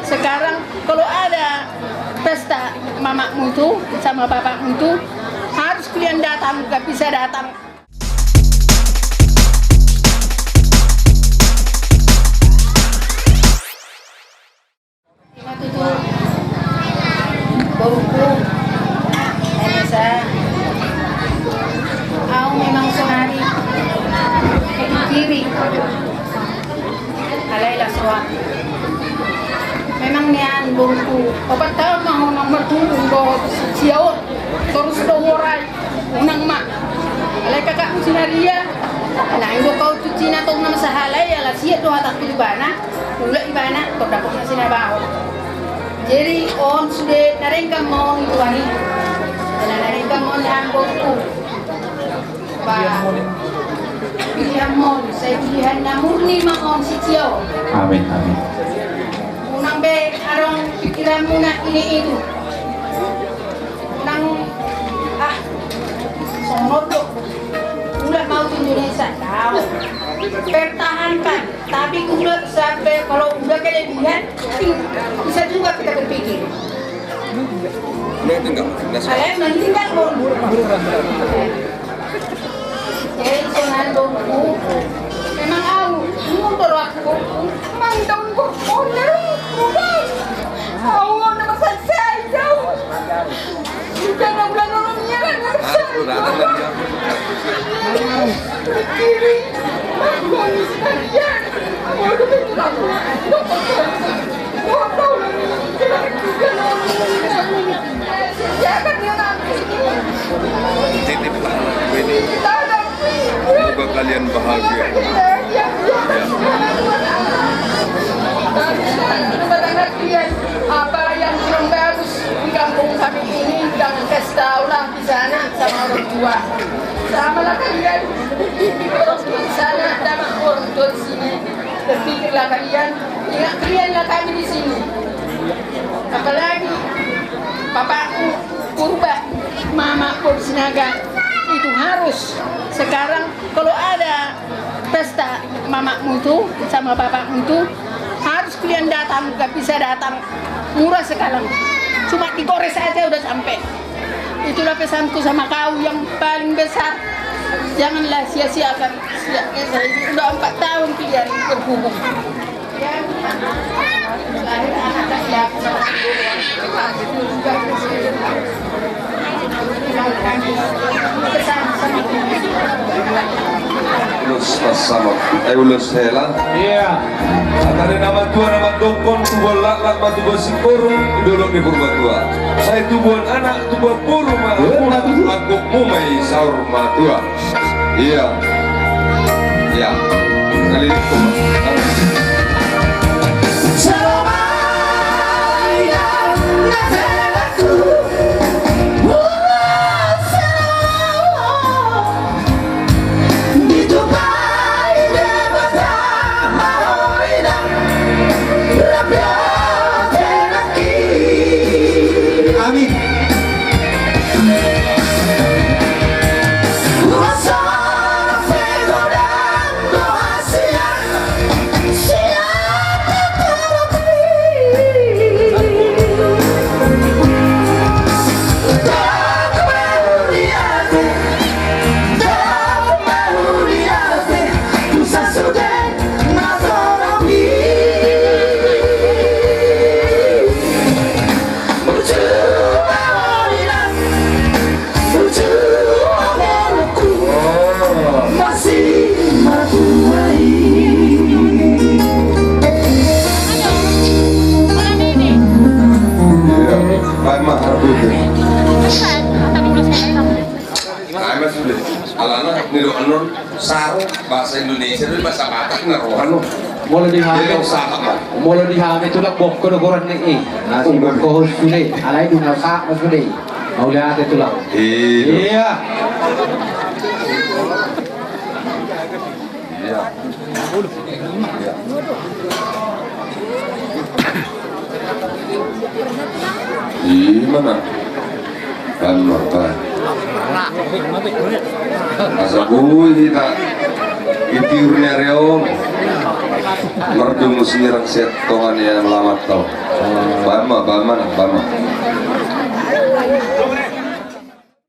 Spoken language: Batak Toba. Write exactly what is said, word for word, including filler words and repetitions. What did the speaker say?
Sekarang kalau ada pesta mamakmu itu sama bapakmu itu, harus kalian datang, gak bisa datang. Ima tutu, boruku, Elsa, au memang sonari kiri. Alai las roha. Memang nian boruku, opat taon ma ho nunga marhubung dohot si Cia on. Torus do huroha i, unang ma. Alai kakakmu si Naria, naeng do ho tu Cina tong na masahala i, ala siat do hatangku tu ibana. Mulak ibana, tong dapot na sinabaho. Jadi on sude na denggan ma on tu ari. Ala na denggan ma on di hamu boruku. Ba, pilihanmon, sai pilihan na murni ma on si Cia on. Amin, amin. Unang be adong pikiranmuna ini itu. Unang, ah, songon on do. Mulak ma au tu Indonesia, tahu. Pertahankan. Tapi udah sampai, kalau udah kelebihan, bisa juga kita berpikir. Saya meninggal, Bung. Jadi, songon on, Bung. Memang au, mundur aku, Bung. Memang tahun, Bung. Mundur, Bung. Au, nama saya, saya jauh. Titip lah ini. Semoga kalian bahagia. Ya. Apa yang kurang bagus di kampung kami ini, jangan kasih tahu lah di sana sama orang tua. Sama lah kalian. Di sana sama orang tua di sini. Berpikirlah kalian, ingat kalian lah kami di sini. Apalagi bapakku Purba, mama Pur Sinaga, itu harus sekarang kalau ada pesta mamakmu itu sama bapakmu itu, harus kalian datang, gak bisa datang murah sekarang. Cuma digores aja udah sampai. Itulah pesanku sama kau yang paling besar. Janganlah sia-siakan. Sia-, eh, saya ini udah empat tahun kalian berhubung. Ulos ma sama, eh, ulos hela. Iya. Atari na matua na mandokkon, tubuan laklak ma tubuan singkoru di dolok ni Purbatua. Sai tubuan anak tubuan boru ma, eh, angkupmu ma i saur matua. Iya. Iya. Kali ini. Amin. Alana, nidoan on, saro, bahasa Indonesia, tapi bahasa Batak, na roha on. Molo di hami, molo di hami tulang, bongko do goran ni i. Nah, si bongko sude, alai dungal hak sude. Mauliate tulang. Iya. Iya. Iya. Iya. Ima na. Kan maka. Asa boi hita. Di tiur ni ari on. Mardomu sirang sian tonga ni alaman tau. Baen ma, baen ma, baen ma.